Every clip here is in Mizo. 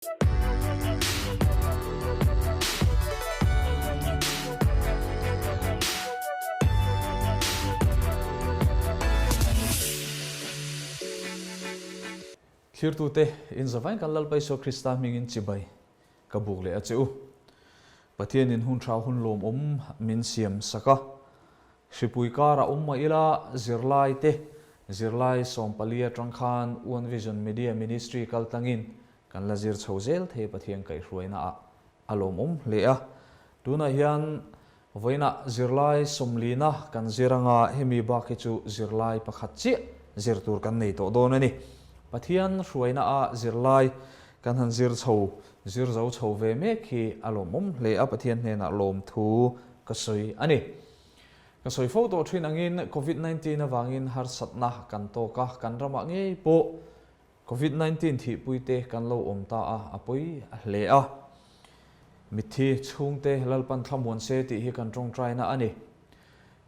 Thlirtute, in zavain kan Lalpa Isua Krista hmingin chibai ka buk leh a che u. Pathianin hun tha hun lawmawm min siam sak a. Hripui karah awm mah ila zirlaite zirlai sawmpali atang khan One Vision Media Ministry kal tlangin kan la zir chho zel thei Pathian kaihhruaina ah a lawmawm hle a. Tunah hian vawiinah zirlai sawmlina kan zir anga hemi bak hi chu zirlai pakhat chiah zir tur kan nei tawh dawn a ni. Pathian hruaina ah zirlai kan han zir chho zir zo chho ve mek hi a lawmawm hle a Pathian hnenah lawmthu ka sawi a ni. Ka sawi fo tawh thin angin Covid 19 avangin harsatna kan tawk a, kan ramah ngei pawh Covid 19 thihpuite kan lo awm ta a, a pawi hle a. Mitthi chhungte Lalpan thlamuan se tih hi kan tawngtaina a ni.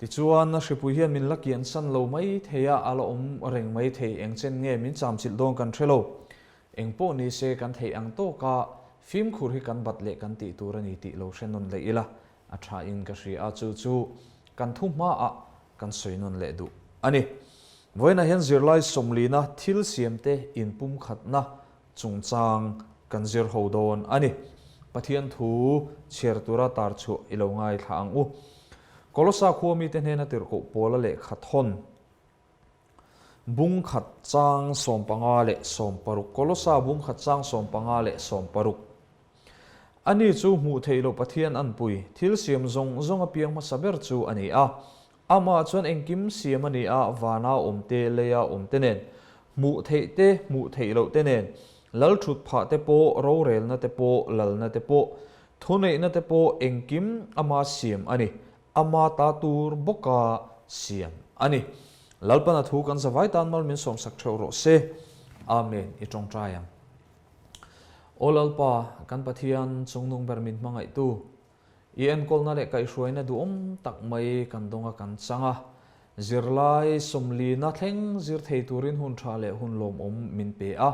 Tichuan, hripui hian min la kiansan lo mai thei a, a la awm reng mai thei, eng chen nge min chamchilh dawn kan hre lo. Eng pawh ni se kan theih ang tawka fimkhur hi kan bat leh kan tih tur a ni tih lo hre nawn leh ila, a tha in ka hria a, chu chu kan thu hmaah kan sawi nawn leh duh a ni. Vawiinah hian zirlai sawmlina thil siamte inpumkhatna chungchang kan zir ho dawn a ni. Pathian thu chhiar tura tar chhuah i lo ngaithla ang u. Kolosa khua mite hnena tirhkoh pawla lehkha thawn Bungkhat chang 15 leh 16 Kolosa bungkhat chang 15 leh 16 Ani chu hmuh theih loh Pathian anpui, thil siam zawng zawng a piang hmasa ber chu a ni a. Amah chuan engkim siam a ni a, vana awm te, leia awm te nen, hmuh theih te, hmuh theih loh te nen, lal thut phah te pawh, rorelna te pawh, lalna te pawh, thuneihna te pawh engkim ama siam a ni. Ama ta tur bawka siam a ni. Lalpana thu kan zavai tan mal min sawmsak theuh rawh se. Amen. I tawngtai ang. Aw Lalpa, kan Pathian chungnung ber min hmangaihtu, i enkawlna leh kaihhruaina duhawm tak mai kan dawnga kan chang a, zirlai sawmlina thleng zir thei turin hun tha leh hun lawmawm min pe a.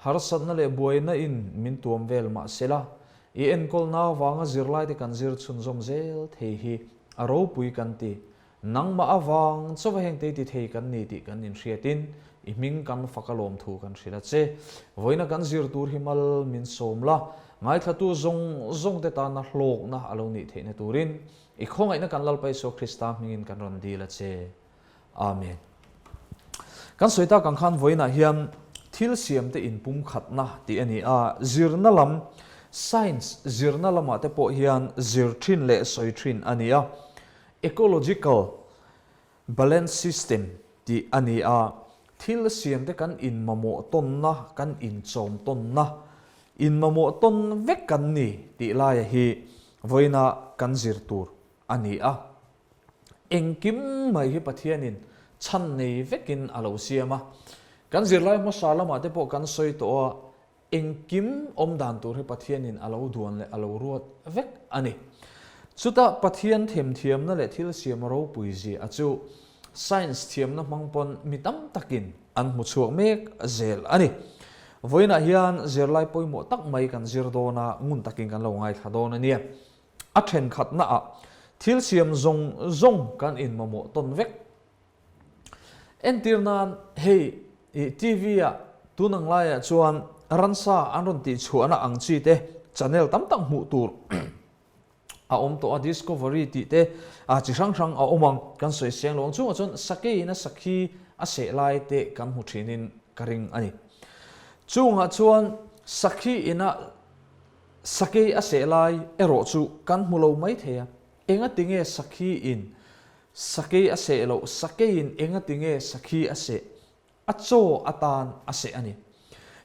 Harsatna leh buaina in min tuam vel mah sela, i enkawlna avanga zirlaite kan zir chhunzawm zel thei hi a ropui kan ti. Nangmah avang chauha heng te ti thei kan ni tih kan inhriatin i hming kan fak a lawmthu kan hrilh a che. Vawiina kan zir tur hi mal min sawm la, ngaithlatu zawng zawngte tana hlawkna a lo nih theihna turin i khawngaihna kan Lalpa Isua Krista hmingin kan rawn dil a che. Amen. Kan sawi tak ang khan vawiinah hian thil siamte inpumkhatna tih a ni a, zirna lam, science zirna lamah te pawh hian zir thin leh sawi thin a ni a. Ecological balance system tih a ni a, thil siamte kan inmamawh tawnna, kan inchawm tawnna, inmamawh tawn vek kan ni tih laia hi vawiinah kan zir tur a ni a. Engkim mai hi Pathianin chhan nei vekin a lo siam a. Kan zirlai hmasa lamah te pawh kan sawi tawh a, engkim awm dan tur hi Pathianin a lo duan leh a lo ruat vek a ni. Chutah Pathian themthiamna leh thil siam ropui zia chu science thiamna hmang pawn mi tam takin an hmu chhuak mek zel a ni. Vawiinah hian zirlai pawimawh tak mai kan zir dawn a, ngun takin kan lo ngaithla dawn a nia. A thenkhatnaah thil siam zawng zawng kan inmamawh tawn vek. Entir nan hei i TV ah tun ang laiah chuan ransa an rawn tih chhuahna ang chi te channel tam tak hmuh tur a awm tawh a, Discovery tih te chi hrang hrang a awm ang kan sawi seng lo ang. Chungah chuan sakeiin a sakhi a seh lai te kan hmu thinin ka ring a ni. Chungah chuan sakhi ina Sakei a seh lai erawh chu kan hmu lo mai thei a, engati nge sakhi in sakei a seh loh, sakei in engati nge sakhi a seh, a chaw atan a seh a ni.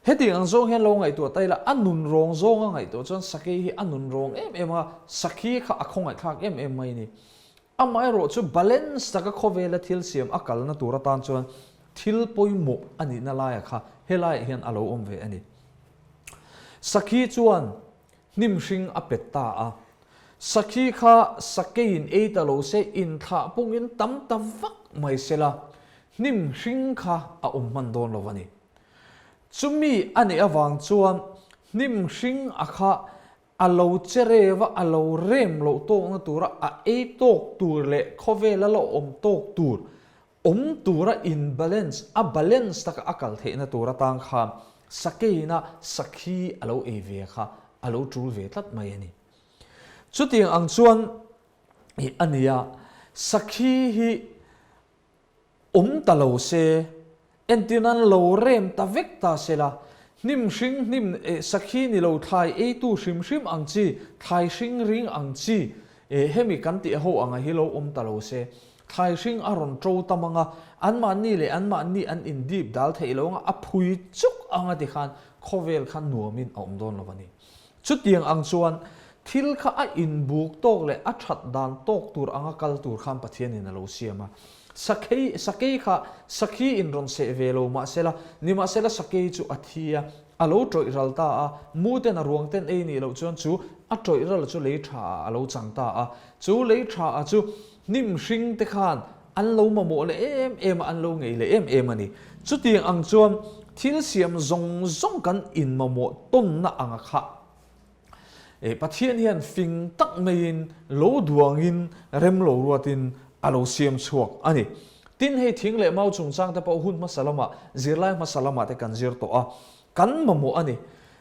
Hetiang ang zawng hian lo ngaihtuah ta ila, a nun rawng zawnga ngaihtuah chuan sakei hi a nun rawng em em a, sakhi kha a khawngaihthlak em em mai a ni. Amaherawh chu balance taka khawvela thil siam a kalna tur atan chuan thil pawimawh a nihna laiah kha helaiah hian a lo awm ve a ni. Sakhi chuan hnim hring a pet ta a. Sakhi kha sakeiin ei ta lo se inthlah pungin tam ta vak mai sela, hnim hring kha a awm hman dawn lo a ni. Chumi a neih avang chuan Hnim hring a kha a lo che rev a, a lo rem loh tawkna tura a ei tawk tur leh khawvela la awm tawk tur, awm tura in balance, a balance taka a kal theihna tur atang khan sakeina sakhi a lo ei ve kha a lo tul ve tlat mai a ni. Chutiang ang chuan ih a nia, sakhi hi awm ta lo se, entir nan lo rem ta vek ta se la, hnim hring hnim eh sakhi ni lo thlai eitu hrim hrim ang chi, thlai hring ring ang chi eh hemi kan tih ho anga hi lo awm ta lo se, thlai hring a rawn to tam anga, anmahni leh anmahni an indip dal theih lo anga a phui chuk anga tikhan khawvel kha nuamin a awm dawn lo a ni. Chutiang ang chuan thil kha a inbuk tawk leh a that dan tawk tur anga kal tur khan Pathianin a lo siam a. Sakhei, sakei kha sakhi in rawn seh ve lo mahsela, nimahsela sakei chu a thi a, a lo tawih ral ta a, mu ten a ruang ten ei nih loh chuan chu a tawih ral chu lei tha ah a lo chang ta a. Chu lei tha ah chu hnim hring te khan an lo mamawh leh em em a, an lo ngei leh em em a ni. Chutiang ang chuan thil siam zawng zawng kan inmamawh tawnna anga kha Pathian hian fing tak maiin lo duangin rem lo ruatin a lo siam chhuak a ni. Tin, hei thing leh mau chungchang te pawh hun hmasa lamah, zirlai hmasa lamah te kan zir tawh a, kan mamawh a ni.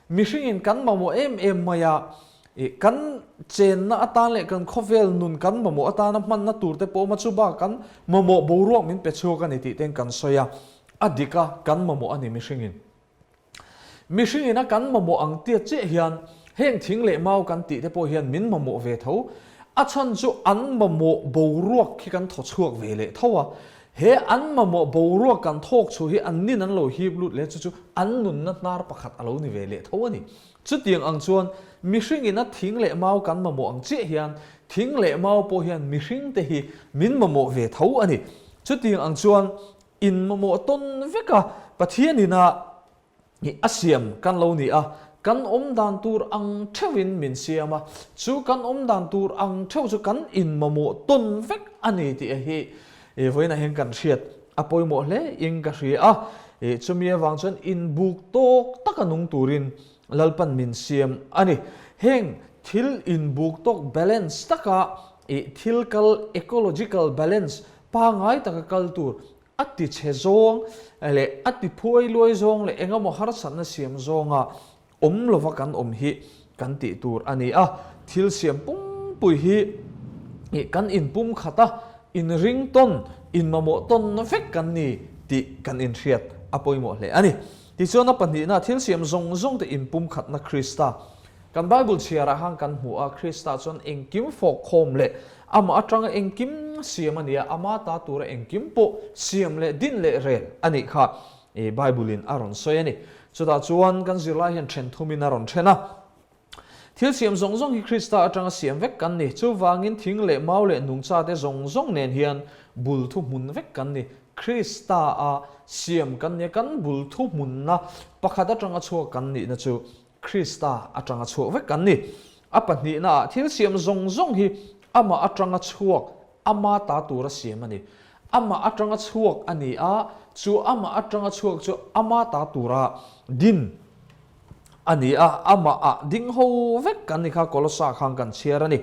Mihringin kan mamawh em em mai a, kan chenna atan leh kan khawvel nun kan mamawh atana hmanna tur te pawh awm a, chuba kan mamawh boruak min pe chhuak a ni tih ten kan sawi a, a dik a, kan mamawh a ni mihringin. Mihringin a kan mamawh ang tiat chiah hian heng thing leh mau kan tih te pawh hian min mamawh ve tho. A chhan chu an mamawh boruak khi kan thaw chhuak ve leh tho a, He an mamawh boruak kan thawk chhuah hi an nin an lo hip lut leh chu chu an nunna hnar pakhat a lo ni ve leh tho a ni. Chutiang ang chuan mihringin a thing leh mau kan mamawh ang chiah hian thing leh mau pawh hian mihring te hi min mamawh ve tho a ni. Chutiang ang chuan in mamawh tawn vek a Pathianin a Hi a siam kan lo ni a, kan awm dan tur ang theuhin min siam a, chu kan awm dan tur ang theuh chu kan inmamawh tawn vek a ni tih hi vawiinah hian kan hriat a pawimawh hle in ka hria a, chumi avang chuan inbuk tawk taka nung turin Lalpan min siam a ni. Heng thil inbuk tawk balance taka thil kal ecological balance pangai taka kal tur A ti chhe zawng leh a ti phuai luai zawng leh eng emaw harsatna siam zawnga awm lova kan awm hi kan tih tur a ni a. Thil siam pumpui hi kan inpum khat a, inring tawn, inmamawh tawn vek kan ni tih kan inhriat a pawimawh hle a ni. Tichuan a pahnihna thil siam zawng zawng te inpum khatna Krista Kan Bible chhiarah khan kan hmu a, Krista chuan engkim fawkkhawm leh amah atanga engkim siam a ni a, ama ta tura engkim pawh siam leh din leh rel a nih kha Bible-in a rawn sawi a ni. Chutah chuan kan zirlai hian then thumin a rawn then a. Thil siam zawng zawng hi Krista atanga siam vek kan ni. Chuvangin thing leh mau leh nungchate zawng zawng nen hian bul thuhmun vek kan ni. Krista-a siam kan ni a, kan bul thuhmunna pakhat atanga chhuak kan nihna chu Krista atanga chhuak vek kan ni. A pahnihnaah thil siam zawng zawng hi amah atanga chhuak, ama ta tura siam a ni. Amah atanga chhuak a ni a, chu amah atanga chhuak chu ama ta tura din a ni a, amah ah ding ho vek kan ni kha Kolosa khan kan chhiar a ni.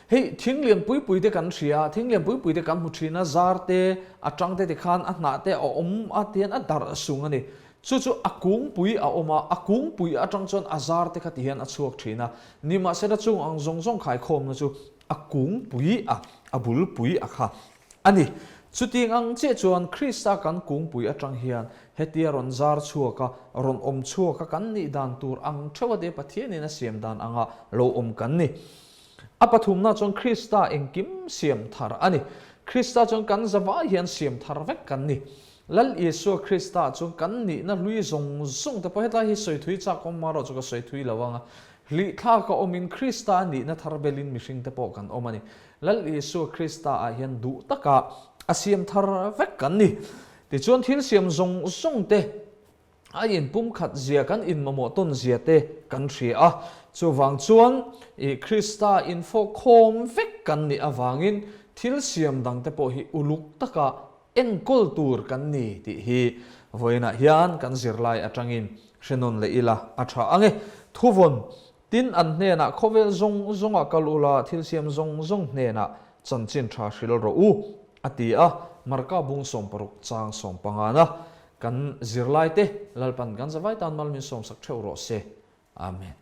Hei thing lian pui pui te kan hria, thing lian pui pui te kan hmu thin a, zar te, a tang te tikhan a hnah te a awm a tihian a darh sung a ni. Chu chu a kungpui a awm a, a kungpui atang chuan a zar te kha ti hian a chhuak thin a, nimahsela chung ang zawng zawng khaikhawmna chu a kungpui a, a bulpui a kha a ni. Chutiang ang chiah chuan Krista kan kungpui atang hian hetia rawn zar chhuak a, rawn awm chhuak a kan nih dan tur ang theuh a te Pathianin a siam dan anga lo awm kan ni. A pathumna chuan Krista engkim siam thar a ni. Krista chuan kan zavai hian siam thar vek kan ni. Lal Isua Krista chu kan nihna hlui zawng zawng te pawh hetlai hi sawi thui chak awm marawh chu ka sawi thui lo ang a, hlih thlak a awmin Krista a nihna thar belin mihring te pawh kan awm a ni. Lal Isua Krista ah hian duh taka a siam thar vek kan ni. Tichuan thil siam zawng zawng te a inpumkhat zia kan inmamawh tawn zia te kan hria a, chuvang chuan i Krista infawhkhawm vek kan nih avangin thil siam dang te pawh hi uluk taka Enkawl tur kan ni tih hi vawiinah hian kan zirlai atangin hre nawn leh ila a tha ang e. Thuvawn, Tin, an hnenah khawvel zawng zawngah kal ula, thil siam zawng zawng hnenah chanchin tha hril rawh u, a ti a. Marka bung 60 chang sawmpangana kan zirlaite Lalpan kan zavai tan mal min sawmsak theuh rawh se. Amen.